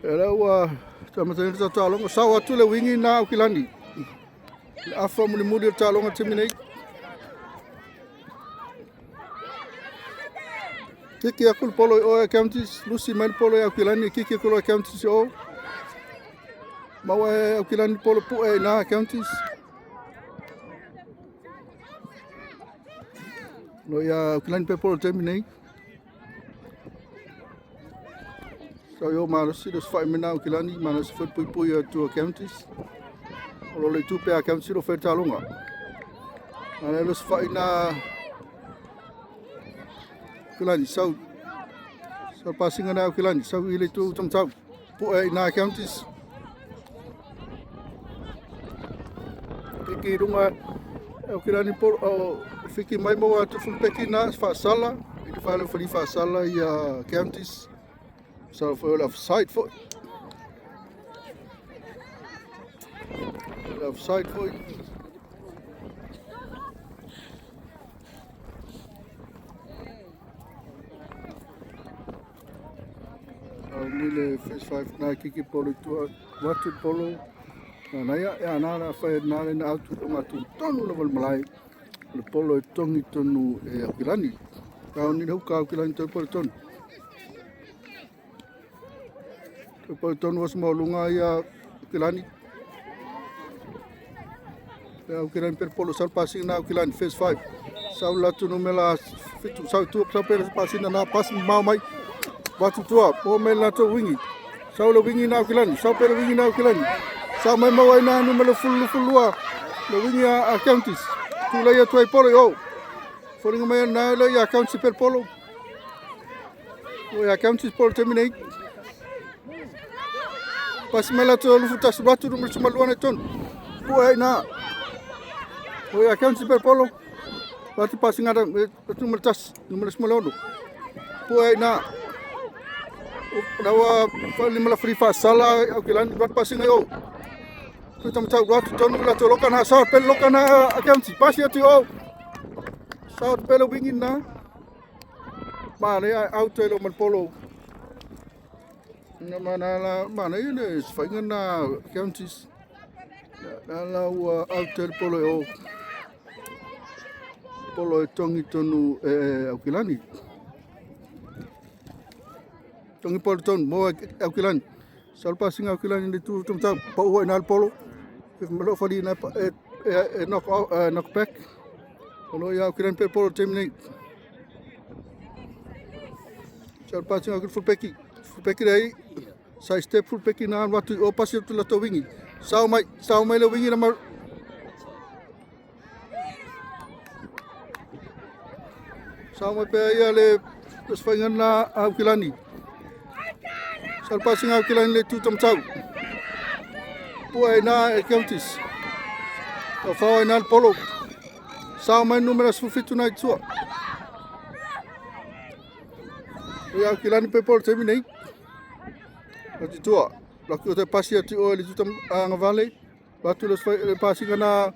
E lea ua taumataina le taaloga. Sao atu le wingi na Aukilani. Le afa mulimuli o le taaloga taimi nei. Kiki aku le polo i o e Counties, lusi mai le polo i Aukilani, kiki aku loa e Counties i o. Maua e Aukilani le polo pue i na Counties. Lo ia Aukilani pe polo taimi nei. Sau i o malosi le sofai mai na Aukilani, malosi foi puipui atu a Counties. O lo le tupe a Counties lo fai taaloga. A le sofai na Aukilani, sau sau pasinga na Aukilani, sau i le tu tamtau. Pue i na Counties. Kiki i lunga Aukilani polo, o fiki mai mo atu fulpeki na faasala. I te whale whali faasala i a Counties. Sala foi o le offside foi. Le offside foi. Au ni le first five na kiki polo i tua watu polo. Na na ia ia na na whai na le na autu o ngā tū tonu lava le malae. Le polo e tongi tonu e Aukilani. Ka ni le huka Aukilani tau polo tonu. Tau polo tonu o smaulunga ia Aukilani. E Aukilani per polo sal passing na Aukilani first five. Sau latu numela fitu sau tua sau per passing na pass mau mai. Watu tua po mai la to wingi. Sau le wingi na Aukilani, sau per wingi na Aukilani. Sau mai mau ai na numela fulu fulua. Le wingi a Counties. Tu le ia tuai polo yo. Foringa mai na le ia Counties per polo. O ia Counties polo terminate. Pasi mai la to lufu tasi watu numela sumalua na tonu. Pua ai na. O ia Counties per polo. Watu pasi ngada numela tasi, numela sumalono. Pua ai na. Nawa lima la free faasala Aukilani watu pasi ngai o. Tu tamatau watu tonu la to loka na sa pe loka na County pasi atu o. Sa pe le wingi na. Ma le au te lo mal polo. Na mana la mana ia le sfainga na Counties. Na la ua au te le polo e o. Polo e tongi tonu e Aukilani. Tongi polo tonu mo Aukilani. Sa le pasinga Aukilani le tu tamatau pau ai na le polo. Malo fali na e e knock out, knock back. O lo ia Aukilani pe polo taimi nei. Sa le pasinga Aukilani full-backi. Full-backi lei. Side step full-backi na watu o pasi atu la to wingi. Sao mai le wingi na ma Sao mai pea ia le sfainga na Aukilani. Sa le pasinga Aukilani le tu tamatau. Pua ai na e Counties. Tau whao ai na le polo. Sao mai numera 17 na i tua. Ia Aukilani pe polo taimi nei. Atu tua. Laki o te pasi atu o le tuta ngavale. Watu le le pasinga na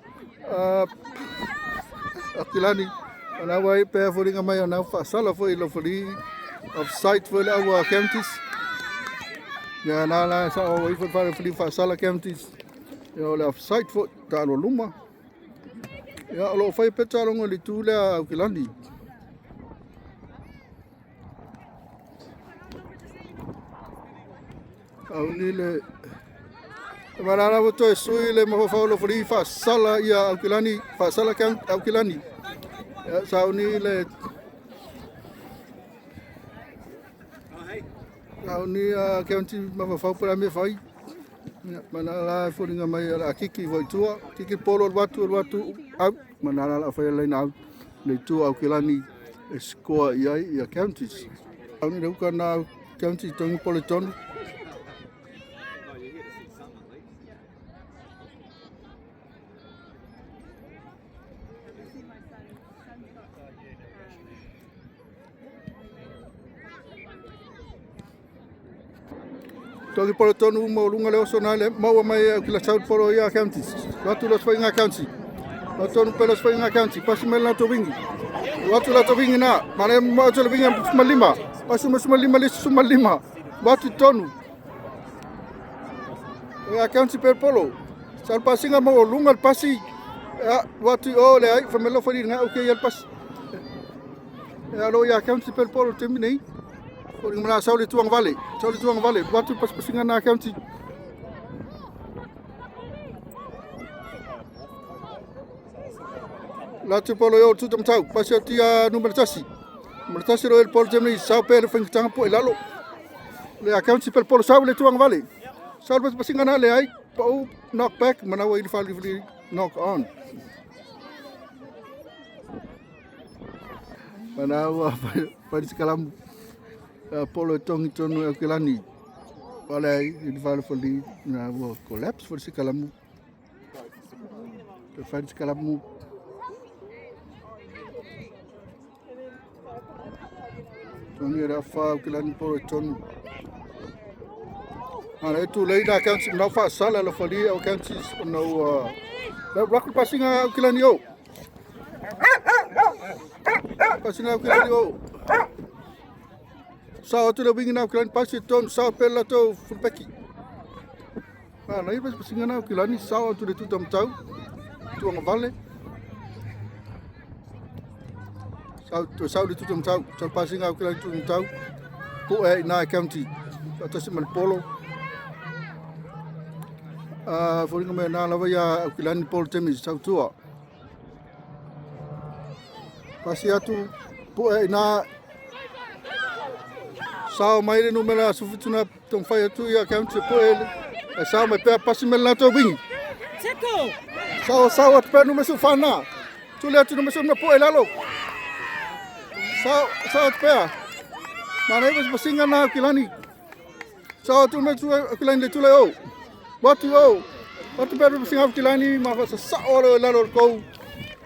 Aukilani. Ana wai pe foringa mai ana whaasala foi lo foli offside foi le aua Counties. Ia na la sa o i foi whare foli whaasala Counties. Ia o le offside foi ta lo luma. Ia o lo whai pe taaloga le tu lea Aukilani. Au ni le Marara ua toe sui le mafaufau lo foli faasala ia Aukilani, faasala Aukilani. Ia sauni le sauni a County mafaufau pera me fai. Ia mana la folinga mai a kiki foi tua, kiki polo le watu le watu au mana la fai le au le tua Aukilani e score i ai ia Counties. Au ni le uka na County tongi pole tonu. Oh, you're here to see some at least. Tongi polo tonu mo lunga le oso na le maua mai au kila sau polo ia Counties. Watu la sfai ngā County. Watu tonu pele sfai ngā County. Pasi mai la to wingi. Watu la to wingi na. Mare mo atu le wingi suma lima. Pasi mo suma lima le suma lima. Watu tonu. Ia county pe polo. Sa pasinga mo lunga le pasi. Ia watu o le ai famelo fali nga o ke ia pasi. Ia lo ia county pe polo temi nei. O ni mala sa le tuang vale. Sa le tuang vale. Watu pas pasinga na county. La tu polo yo tu tamtau. Pasi ati a numero tasi. Numero tasi ro el polo temi nei sa pe le fangtanga po ilalo. Le a county pe polo sa le tuang vale. Sa le pasinga na le ai. Pau knock back manawa i fali knock on. Manawa fali kalamu polo tongi tonu e kelani. Wale i fali fali na wo collapse fali kalamu. Te fali kalamu. Tongi ra fa kelani polo tonu. Ana e tu leina county na fa sala la fali au county no la rakul pasinga au kelani o. Pasinga au kelani o. Sa atu le wingi na kelani pasi ton sa pela to fulpeki. Ana i pasinga na kelani sa atu le tuta mtau. Tuanga vale. Sa to sa le tuta mtau. Sa pasinga au kelani tuta mtau. Po e na county. Atasi mal polo. A foringa me nā lava ia au kilani polo temi sautua. Pasi atu po e nā sao mai le numera sufutuna tong whai atu ia county po e e sao mai pea pasi me lato wingi. Tickle! Sao sao atu pea numera su whana. Tule atu numera su na po e lalo. Sao sao atu pea. Mana iwa pasinga na kilani. Sao atu numera su kilani le tule o. Watu o. Watu pea pasinga kilani ma wasa sao lo lalo kou.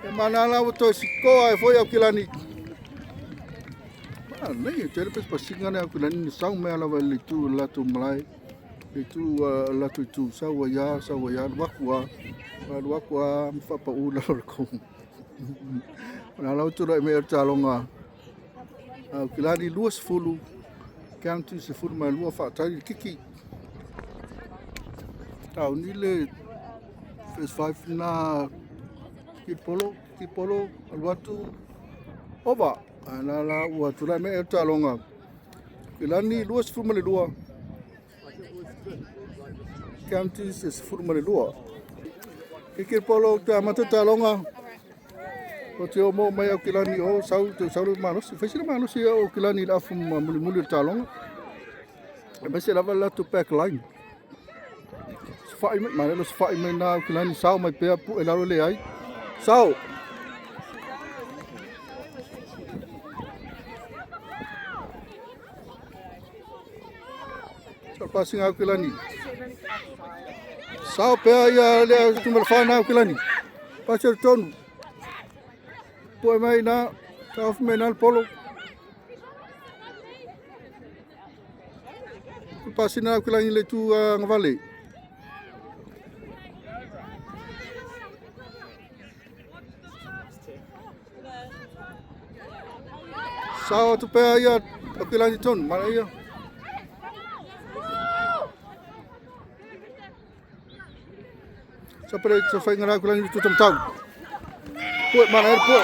E mana la o toi sikoa e foi au kilani. Ah, nei, te le pasinga na kilani ni sau mea lava le tu latu malai. Le tu latu tu sau ia sau ia wakua. Wakua mfapa u lalo kou. Na lau tu lai mea talonga. Au kilani lua sefulu. County sefulu mai lua whaatari kiki. Tau ni le first five na ki polo aluatu ova. Na la ua tulai mea talonga. Kilani lua sefulu mai lua. County sefulu mai lua. Kiki polo te amata talonga. O te o mo mai au kilani o sau te sau le malosi. Faisina malosi o kilani la afu ma muli muli talonga. E mai se lava la tu back line. Sfai mai mai lo sfai mai na kilani sau mai pea pu e lalo le ai. Sau. Sau pasinga au kilani. Sau pea ia le tu mal na au kilani. Pasi tonu. Po mai na tau mai na polo. Pasina au kilani le tu ngavale. Sao atu pea ia au kilani tonu, mana ia. Sa pere sa whai ngara au kilani tu tamtau. Pue mana ia pue.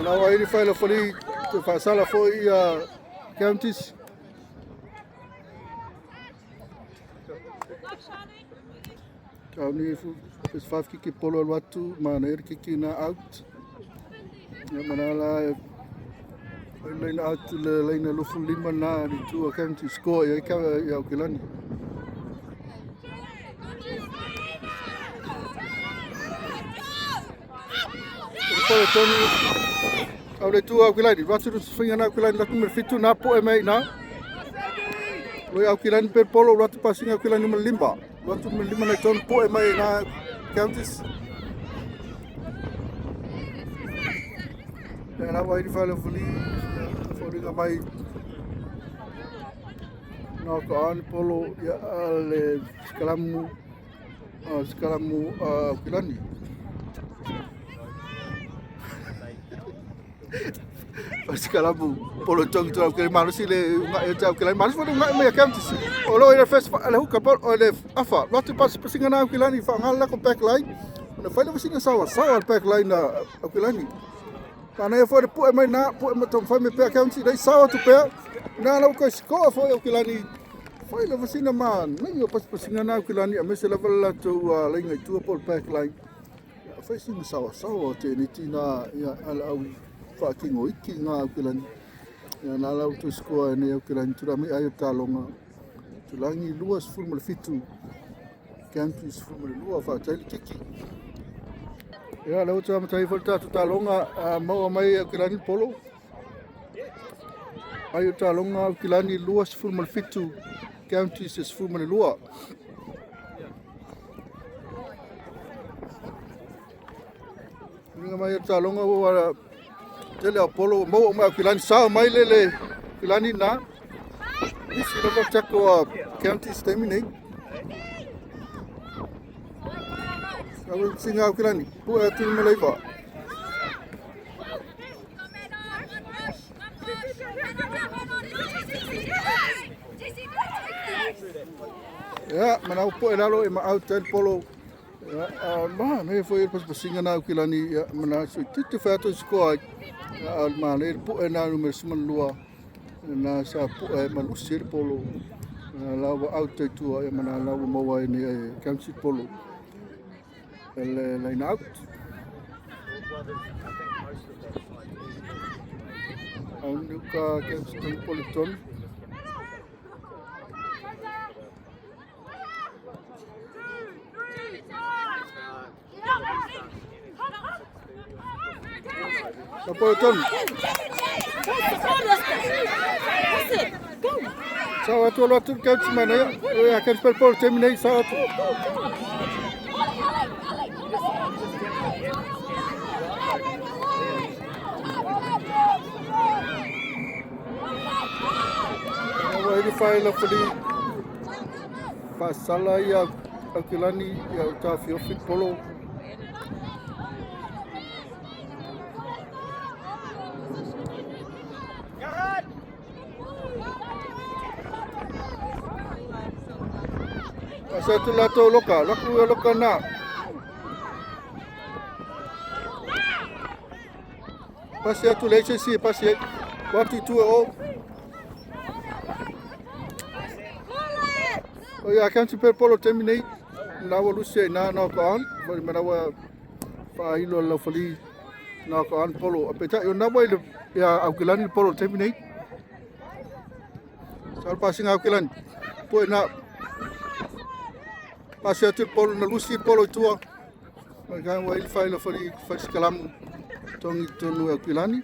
Na wa iri whai la whali te whaasala fo ia counties. Tau ni first five kiki polo alu atu, mana ere kiki na out. Ia mana la e leina out le leina lufu lima na ni tua county score ia ka ia o kilani. Polo tonu au le tua au kilani, watu tu swinga na au kilani latu me fitu na po e mai na. Loi au kilani pe polo watu pasinga au kilani me limba. Watu me lima na tonu po e mai na counties. Ia la wai whale fuli, fuli mai no ko an polo ia le kalamu. Sikalamu Aukilani. Sikalamu polo tongi tu Aukilani malosi le unga e te Aukilani malosi foi unga mai Counties. O lo ile first le huka polo o le afa lotu pas pasinga na Aukilani fa ngala ko back line. Na fai le pasinga sawa sawa back line na Aukilani. Kana e foi pu e mai na pu e mai tong fai me pea County dai sawa tu pea. Na lau ko score foi Aukilani. Fai le pasina ma nei o pas pasinga na Aukilani a mese lava la tu lainga i tua polo back line. Fai sina sawa sawa te ni tina ia ala au whaakingo iki ngā Aukilani. Ia nā lau tu score nei Aukilani tura mai ai o tālonga. Tulangi 27 County 12 whaataili kiki. Ia lau tu amatai fo tātu tālonga maua mai Aukilani polo. Ai o tālonga Aukilani 27 County 12. Ninga mai o tālonga ua tele a polo maua mai Aukilani sao mai lele Aukilani nā. Nisi lava tako a County taimi nei. Au singa Aukilani, pu e tunu me leiva. Ia, mana au po e lalo e ma au tel polo. Ia, ma ne foi pas pasinga na Aukilani ia mana so titi fa to score. Ia ma le pu e na numero 12. Na sa pu e malusi le polo. La ua au te tua ia mana la ua maua e ni e County polo. Le line out. Au nuka County polo tonu. Ka polo tonu. Sao atu alo atu County mana ia. Ia County polo taimi nei sao atu. Ua ili whai la fali whasala ia Aukilani ia o tāwhiofi polo. Asa atu lātou loka, laku ia loka nā. Pasi atu le HSC, pasi watu i tua o. O ia County per polo taimi nei. Nā ua lusi ai nā nā ka an. Fai mana ua whaahilo lau fali nā ka an polo. A peta o nā wai le ia Aukilani le polo taimi nei. Sa pasinga Aukilani. Po e nā. Pasi atu le polo na lusi polo i tua. Mai kai ua ili whai la fali whai skalamu. Tongi tonu Aukilani.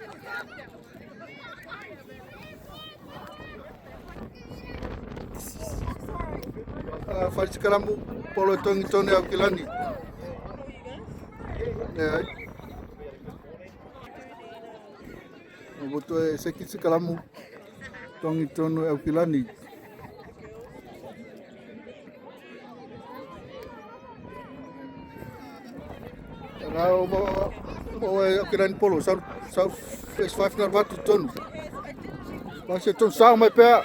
Whai skalamu polo tongi tonu Aukilani. Le ai. O boto e seki skalamu tongi tonu Aukilani. Nā o o e Aukilani polo sau sau face 5 na watu tonu. Pasi tonu sao mai pea.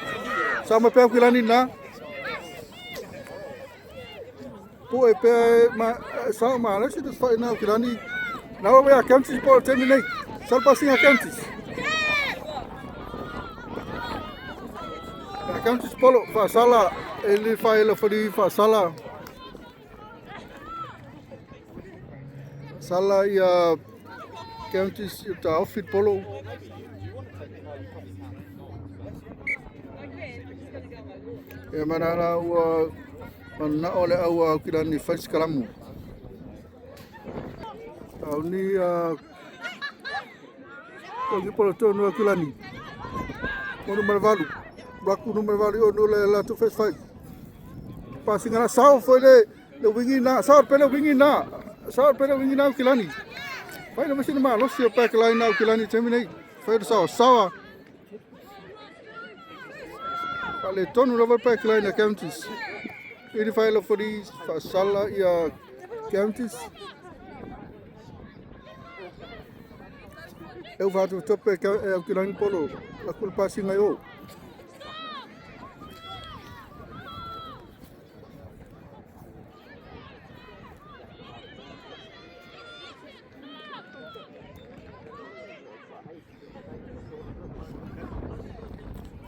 Sao mai pea Aukilani nā. Po e pea ma sao ma la si te whai na Aukilani. Nā o ea County polo taimi nei. Sau pasinga Counties. Counties polo whaasala e le whai la whari whaasala. Sala ia Counties i ta outfit polo. E mana la ua mana o le au Aukilani whai skalamu. Au ni tongi polo tonu Aukilani. O numero 8. Raku numero 8 o no le la tu first fight. Pasinga na sao foi le le wingi na sao pele wingi na. Sao pele wingi na Aukilani. Fai le masina ma losi o back line na Aukilani taimi nei. Fai le sawa sawa. Le tonu lava back line na Counties. Ili fai lo foli faasala ia Counties. E u fatu tope e au kilani polo la kul pasinga yo.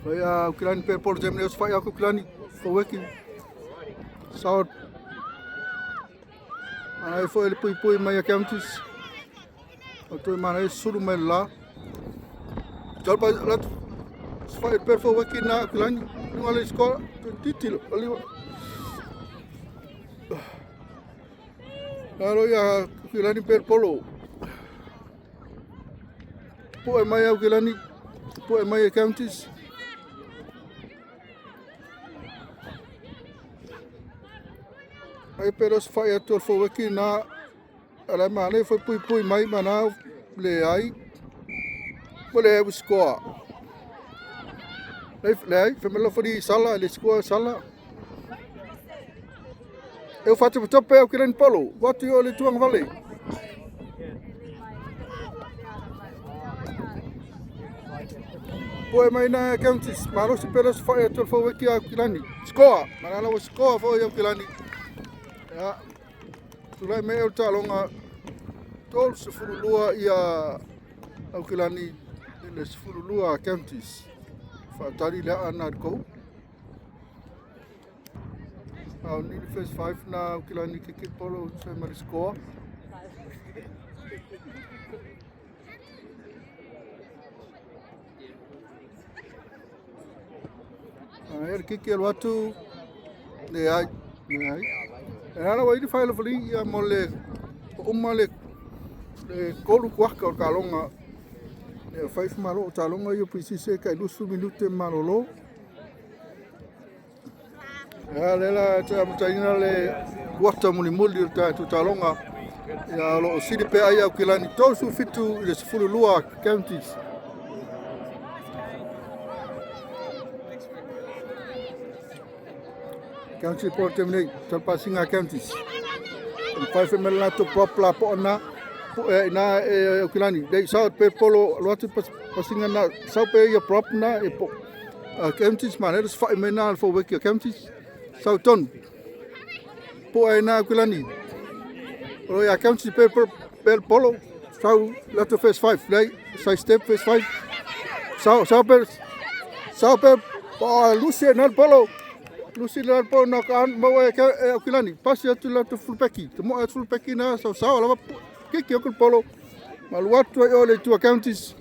Fai a kilani pe polo temne os fai a kilani faweki. South. Ai foi le pui pui mai a Counties. O toi mana e sulu mai la. Tau pa la fai pe faweki na kilani. Nunga le score titilo. Oliva. Lalo ia kilani pe polo. Po e mai au kilani. Po e mai a Counties. Ai pero fai atu al faweki na ala mane foi pui pui mai mana le ai. Mo le ai score. Le le ai femelo fori sala le score sala. Eu fatu tope au kilani polo. Watu yo le tuang vale. Po e mai na Counties. Malo si pero fai atu al faweki au kilani. Score. Mana la score fo au kilani. Ya. Tulai me o talonga 32 ia au kilani le 12 Counties. Whaatari le ana kou. Au ni first five na au kilani kiki polo se mari score. Er kiki alu atu le ai le ai. E ala wa ili whaila fali ia mo le uma le le kolu kuaka o kalonga. Le five malo o talonga ia prisise ka 20 minute malolo. Ia lela te amataina le kuata muli muli o ta talonga. Ia lo sili pe ai au kilani 37 i le 12 Counties. County Port Terminate, Talpasinga Counties. Five mele na to prop la po na po e na e kilani. Dei sa pe polo lo atu pasinga na sa pe ia prop na e po. Counties man, eres fa me na fo weki Counties. Sauton. Po e na kilani. O ia Counties pe pe polo. Sau la to first five, lei side step first five. Sau sau pe sau pe po Lucy na polo. Lucy na polo na ka mo e e kilani. Pasi atu la to full packi. Te mo full packi na sau sau la kiki o polo. Malu atu ai ole tua Counties.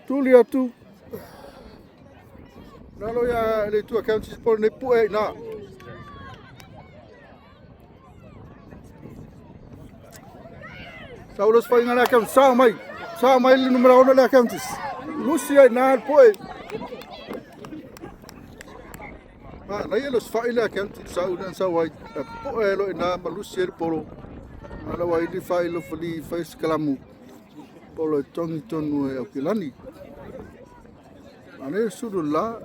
Tuli atu. Nalo ia le tua Counties polo ne pu e na. Saulos whainga le Counties. Sa mai. Sa mai le numero 1 le Counties. Lucy ai na pu e. Ma na ia los whai le Counties sa una sa wai. Po e lo ina ma Lucy e polo. Ala wai li whai lo fali whai skalamu. Polo e tongi tonu e au kilani. Ane suru la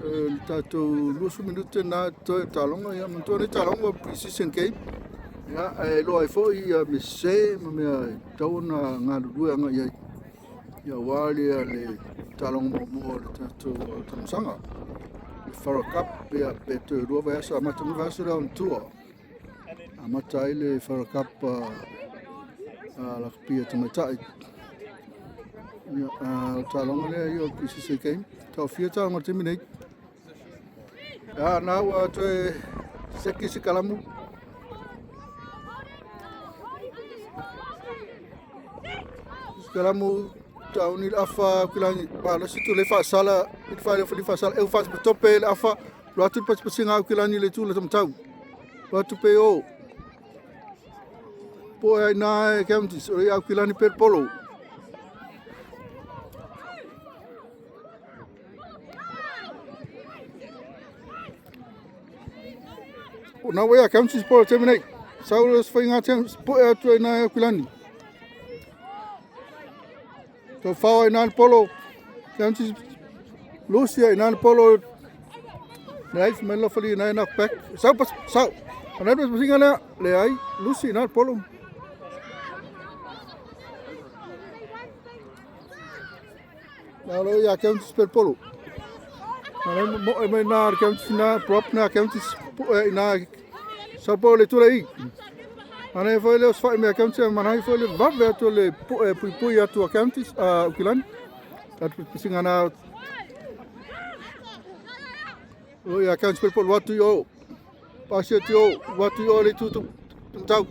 le tātou 20 minute na toe talonga ia mantua nei talonga pre-season game. Ia e loa ai foi ia me se ma mea e tau ona galulue aga i ai. Ia ua lea le taloga muamua o le tatou tausaga. Le Farah Cup ia pe toe 2 vaiaso amata mai vaiaso lea ona tua. Amata ai le Farah Cup a lakapi a tamaitai. Ia o taloga lea ia o pre-season game. Taofia taloga o le taimi nei. Ia na ua toe seki se kalamu. Kalamu tauni le afa kilani ba la situ le fa sala i fa le fa sala e fa tope le afa lo atu pas pasinga kilani le tu le tamtau. Lo atu pe o. Po ai na Counties o ia kilani per polo. O na wea Counties polo terminate. Saulus whainga te po e atu ai na kilani. Tau whao ai nā polo. Counties Lucy ai nā polo. Leai, fai mai le lafali ina e knock back. Sau pas, sau. Ana le pasiga lea, leai, lusi ina le polo. Malo ia Counties per polo. Ana mo e mai na Counties na prop na Counties ina sau po le tula i. Ana e foi le osfai mea Counties mana foi le vave atu le pui pui atu a Counties a Ukilani. Atu pasiga na o ia Counties per polo atu i o. Pasi atu i o, atu i o le tu tau.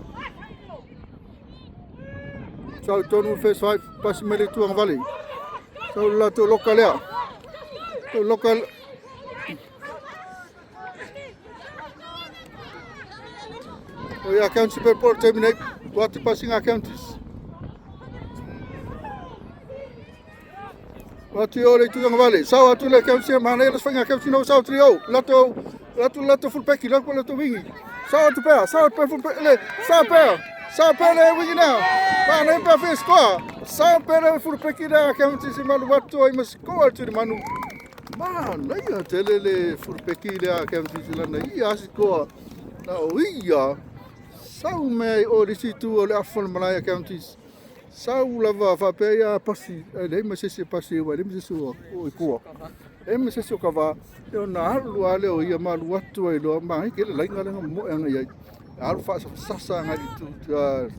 Sau tonu first five, pasi mai le tu angavale. Sau le latou loka lea. Sau loka. O ia Counties per polo terminate. Atu pasinga Counties. Atu i o le itu angavale. Sau atu le Counties mana le sfainga Counties no sau trio. Latou latou latou full pack, latou latou wingi. Sau atu pea, sau atu pea full pack le. Sau pea. Sau pea le wingi na. Mana pea fe score. Sau pea le full pack na Counties malu atu ai ma score atu le manu. Mana ia tele le full pack le Counties lana ia score. Na o ia. Sau mea o le situ o le afa o le malaia Counties. Sau lava faapea ia pasi, e leai ma se isi e pasi ai, leai ma se isi o i tua. Leai ma se isi o kava, e ona alu lava lea o ia ma alu atu ai loa, ma ai ke le laina lea na momoe aga i ai. Alu faasasasa agai i tu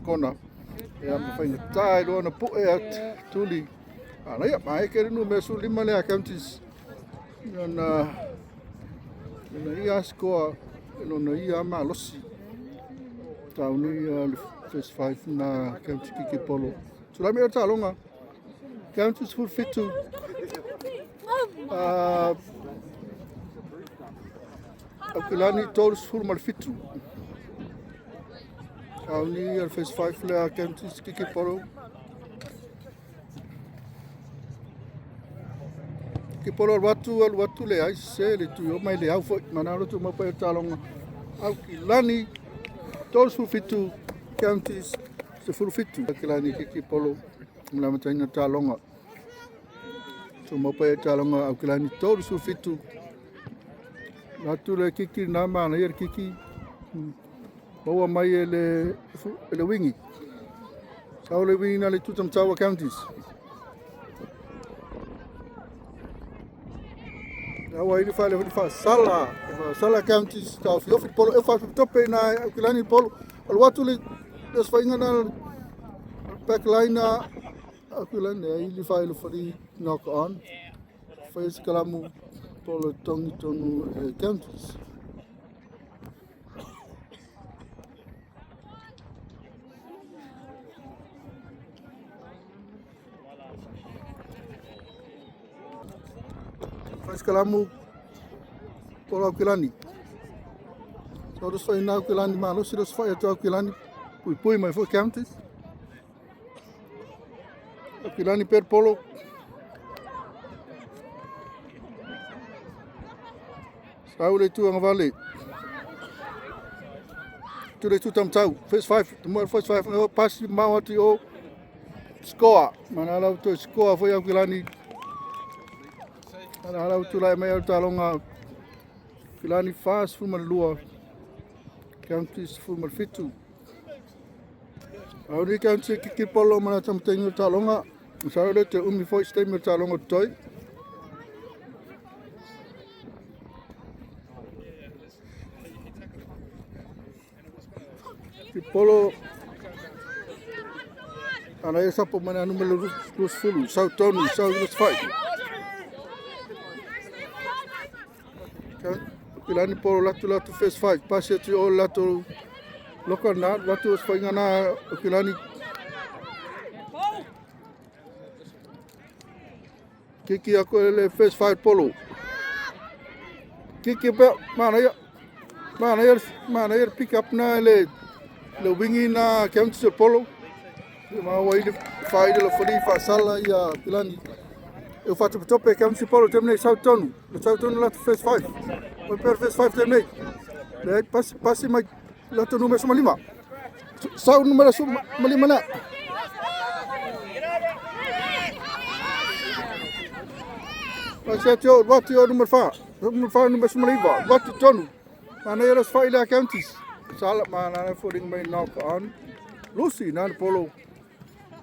kona. Ia ma faigata ai loa ona pu'e atu tuli. A ia, ma ai ke le numera 15 lea Counties. Ona ona ia scoa, lona ia malosi. Tauni le first five na County kiki polo. Tulai mai o taaloga. County 17. Aukilani 37. Tauni le first five lea County kiki polo. Kiki polo alu atu le ai se le tu o mai le au foi. Mana lo tu mau pa e taaloga. Aukilani 37 Counties 17. Aukilani kiki polo. Mala mataina taaloga. Tu mau pa e taaloga Aukilani 37. Atu le kiki nā mana ia le kiki. Maua mai e le wingi. Sau le wingi na le tuta mataua Counties. Aua ili fa le fa sala, sala Counties tau fiofi polo e fa tope na Aukilani polo. Alu atu le le sfainga na backline na Aukilani e ili fa le fari knock on. Fai se kalamu polo tongi tonu e Counties. Fai se kalamu polo Aukilani. So ros fai na Aukilani malosi ros fai atu Aukilani. Pui pui mai foi Counties. Aukilani per polo. Sau le tu angavale. Tu le tu tamtau. First five, the first five pasi mau atu o score. Mana lau to score foi Aukilani. Mana lau tu lai mai au taaloga. Aukilani 42. Counties 17. Au ni Counties kiki polo mana tamtengi o taaloga. Sau le te umi foi stay me taaloga toi. Ki polo ana e sapo mana numero 20 sau tonu sau los fai. Kilani polo latu latu first five pasi atu o latu loka na latu os fainga na Kilani. Kiki ako le first five polo. Kiki pe mana ia mana ia mana ia pick up na le le wingi na Counties polo. Ma wa ile fa ile le fali fa sala ia Kilani. E fa te tope Counties polo temne sau tonu. Le sau tonu latu first five. O per first five temne. Le pasi pasi mai latu numero 5. Sau numero 5 na. Pasi atu o watu o numero 4. Numera 4 numera 19. Watu tonu. Mana ia las whaile a counties. Sala mana na footing mai knock on. Lucy na polo.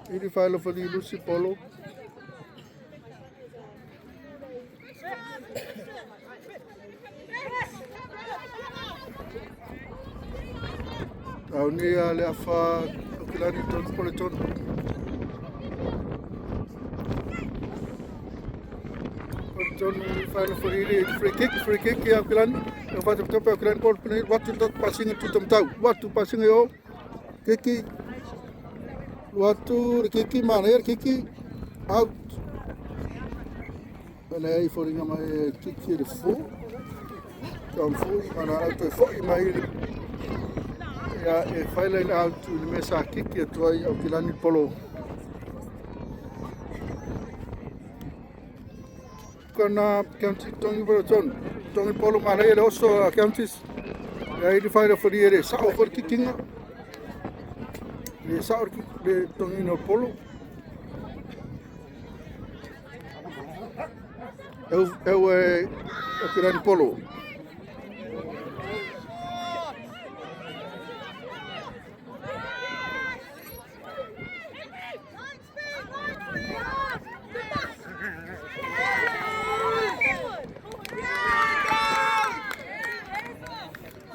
Ili whaile for the Lucy polo. Au ni a le afa o kilani tonu pole tonu. Tonu whaile for ili free kick ia kilani. E whatu tope o kilani polo pene watu tot pasinga tu tamtau. Watu pasinga yo. Kiki. Watu kiki mana ia kiki out. Pele ai foringa mai kiki le fu. Tom fu i mana au toe foi mai le ia e whaile ina out i le mesa kiki atu ai au kilani polo. Kana county tongi polo tonu. Tongi polo mana ia le oso a counties. Ia i le whaile fori e le sao fori kikinga. Le sao le tongi no polo. Eu e o kilani polo.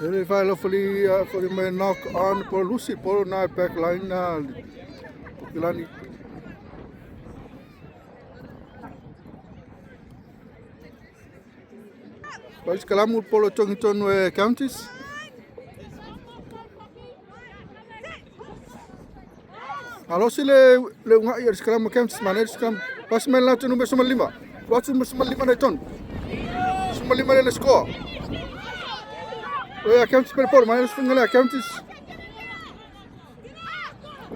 Ele vai lá fali fali mai knock on por Lucy polo na back line na kilani. Pais kalamu polo tongi tonu e counties. Alosi le le unga ia skram counties maner skram pas mai la tonu besoma lima. Watu besoma lima na ton. Suma lima le score. Oia counties per polo maner sfungale counties.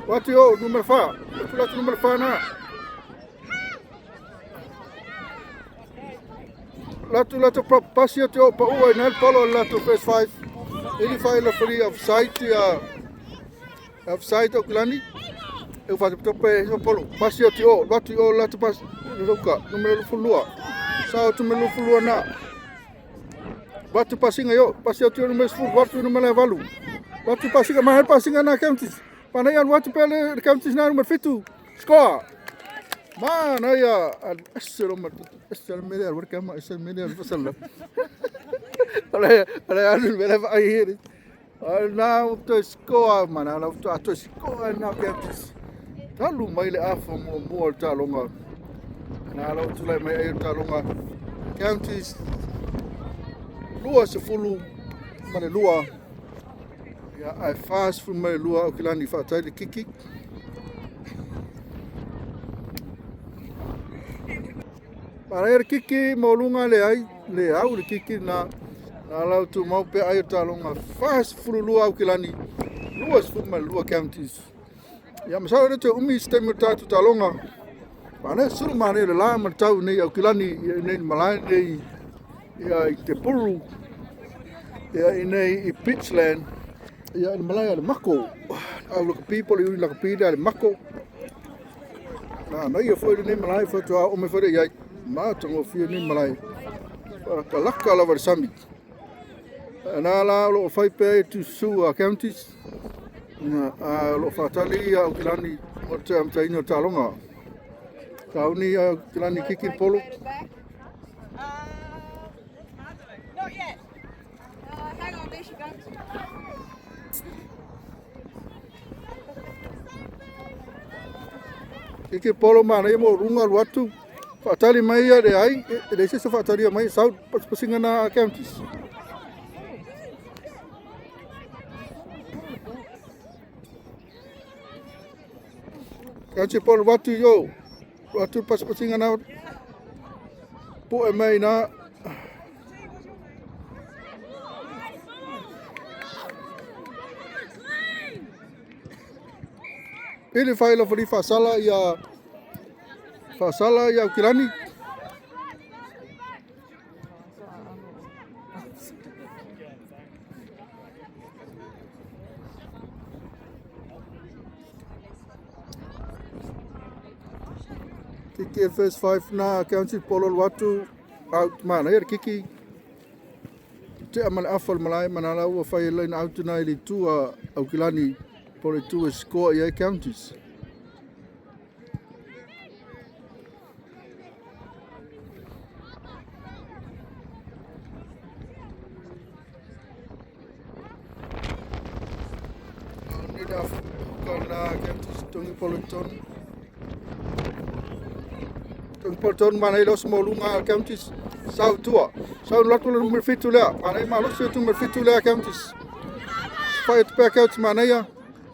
Watu yo numero 4. Watu la numero 4 na. Latu latu prop pasi atu o pa ua nel polo latu first five. Ili fai la free offside ya offside o kulani. E fa tope so polo pasi atu o latu o latu pas luka numero fulua. Sa atu numero fulua na. Watu pasinga yo pasi atu numero fulu watu numero valu. Watu pasinga mahal pasinga na counties. Panai al watu pele counties na numero 7. Score. Ma na ya eselo ma eselo mele al worka ma eselo mele al fasalla. Ala ala al mele fa ai heri. Na to score mana na to to score na counties. Talu mai le afa mo mo al talonga. Na la tu lai mai ai talonga. Counties lua se fulu ma le lua. Ia ai fast fu mai lua o kilani fa tai le kiki. Para kiki mo lunga le ai le au le kiki na na lau tu mau pe ai o talonga fast fulu lua au kilani. Lua se fulu mai lua counties. Ia masalo le te umi se taimi o tātou talonga. Pane suru mane le la ma tau nei au kilani ia nei malae nei ia i te puru ia i nei i Pitchland ia le malae le mako. Au laka people i uri laka pida le mako. Na na ia foi nei malae foi tua o me foi ia ma tongo fia nei malae. Ka laka lava le sami. Na la lo fai pe tu su a counties. Na a lo fatali au kilani o te am taino talonga. Kauni au kilani kiki polo. Not yet. Hang on, there she goes. Kiki polo mana ia mo runga luatu. Fatali mai ia le ai le se fatali mai sau pasinga na counties. County polo watu yo. Watu pasinga na po e mai na Ili whaila whari whasala ia whasala ia Kilani. Kiki first five na county polo watu out mana here kiki. Tea ma le afa o le malae ma na ua fai e line out na i le itu a Aukilani po o le itu e score i ai Counties. Ni le afa ka na Counties tongi polo tonu. Tongi polo tonu mana i le oso maualuga a Counties sau tua. Sau lotu le numera 7 lea. Mana i malosi atu numera 7 lea Counties. Fai atu pea Counties manaia.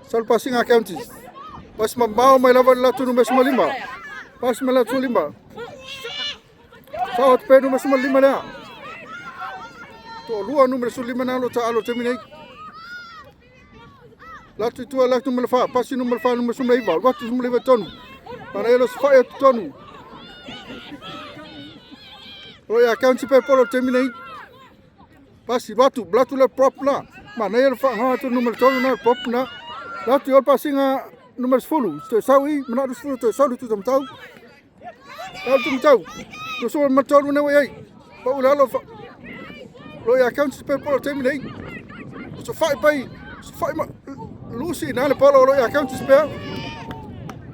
Sau le pasiga a Counties. Pasi mamao mai lava le latou numera 15. Pasi mai latou 5. Sau atu pea numera 15 lea. Toalua numera 15 na lo taalo taimi nei. Latu i tua latu numera 4. Pasi numera 4 numera 19. Latu 19 tonu. Manaia lo sefai atu tonu. O ia County pe polo taimi nei. Pasi latu, latu le prop na. Manaia le whaanga atu numera 3 na prop na. Latu i o le pasiga numera 10. Toe sau i, mana 10 toe sau le tu tamatau. Sau tu matau. Tu so ma tolu na ai. Pa ula lo fa. Lo ia County pe polo taimi nei. So fai pai, so fai ma Lucy na le polo lo ia County pe.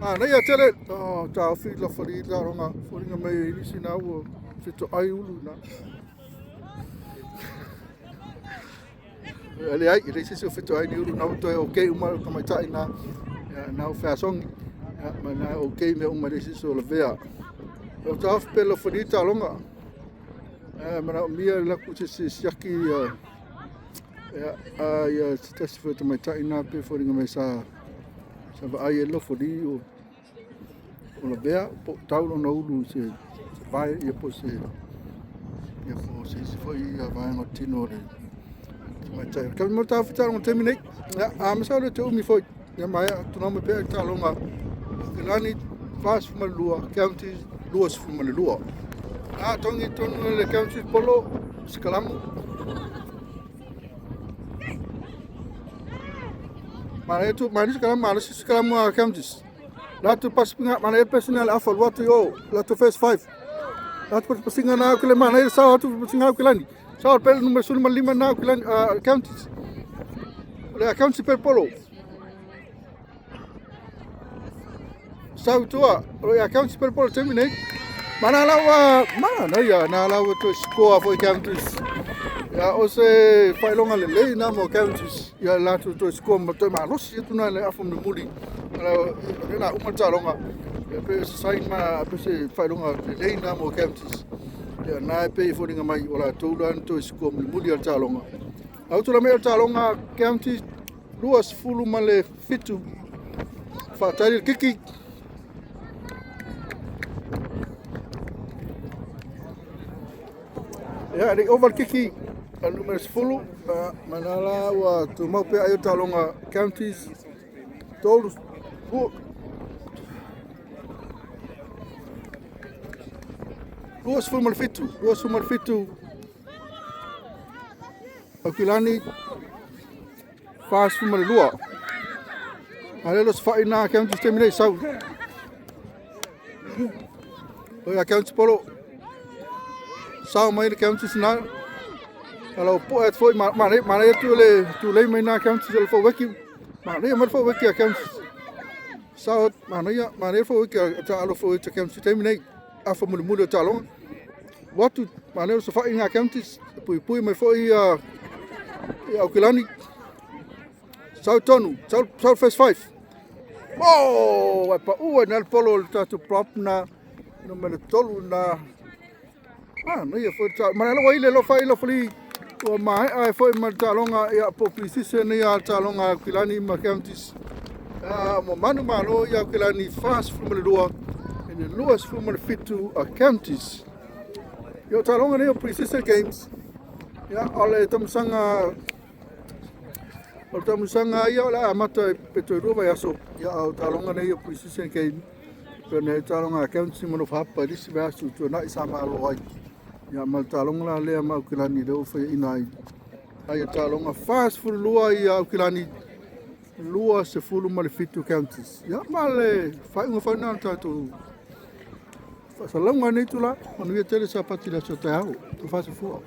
Ah, nei a tele. Oh, ta fi la fali la ronga. Folinga mai nisi na ua fito ai ulu na. Le ai, le sisi o fito ai ni ulu na toe okay uma o tamaitai na ia, na o feasongi. Ia, ma na okay me uma le sisi o la vea. O ta off pe la fali ta longa. Mana o mia la ku se se siaki ia ia a ia se tasi foi tamaitai na pe folinga mai sa sa vaai e lofo li o la vea po tau lona ulu se se vai ia po se ia po se se foi ia vaenga o tino o le tamaitai. Ka mo ta fita ngo temi nei. Ia a ma sa le te umi foi. Ia mai tuna me pe ta longa. Ke lani 42 County 22. A tongi tonu le County polo skalamu. Mana tu mana skalamu mana skalamu a Counties. Latu pasipinga mana e personal afa watu yo latu first five. Latu pasinga na kule mana e sa atu pasinga ke lani. Sa pele numero 15 na ke lani Counties. Le County per polo. Sau tua o ia County per polo temi nei. Mana lawa mana ia na lawa to score for Counties. Ia o se failonga le lei na mo Counties. Ia latu to score mo to malosi atu na le afa mo muli. Ala le la uma talonga. Ia pe se sai ma pe se failonga le lei na mo Counties. Ia na e pe i folinga mai o la tolu an to score mo muli al talonga. Au tu la me al talonga Counties 27. Faatali le kiki. Ia, le over kiki al numero 10, manala ua tumau pea ai o talonga Counties tolu 27, 27 Aukilani 42. Alelo se whai nā Counties temi nei sau. O ia Counties polo. Sau mai le Counties nā. Ala o po at foi ma ma ma atu le tu lei mai nā Counties le fo weki. Ma nei mai fo weki a Counties. Sau ma nei ma nei fo weki a ta alo fo weki a Counties temi nei. Afa muli muli o talonga. Watu ma nei so whai ngā Counties. Pui pui mai fo i Aukilani. Sau tonu, sau, sau first five. Oh, ai pa ua na le polo le tatou prop na no me le tolu na. Ah, no ia foi ta mana lo ile lo fai lo fali ua mai ai foi ma talonga ia po pre-season ia talonga Aukilani ma Counties. Ah, mo manu malo ia Aukilani 42 e le 27 a Counties. Ia talonga nei o pre-season games. Ia o le tamusanga o le tamusanga ia o le amata e pe toe rua vai aso. Ia o talonga nei o pre-season game. Pe nei talonga a Counties mo no whapa lisi vai aso tu na i sa malo ai. Ia ma le talonga la lea ma Aukilani le o whai ina ai. Ai o talonga 42 ia Aukilani 27 Counties. Ia ma le whainga whaina o tātou whasalauga nei tula. Manuia tele sa pati le aso taeao. Tu whasafua.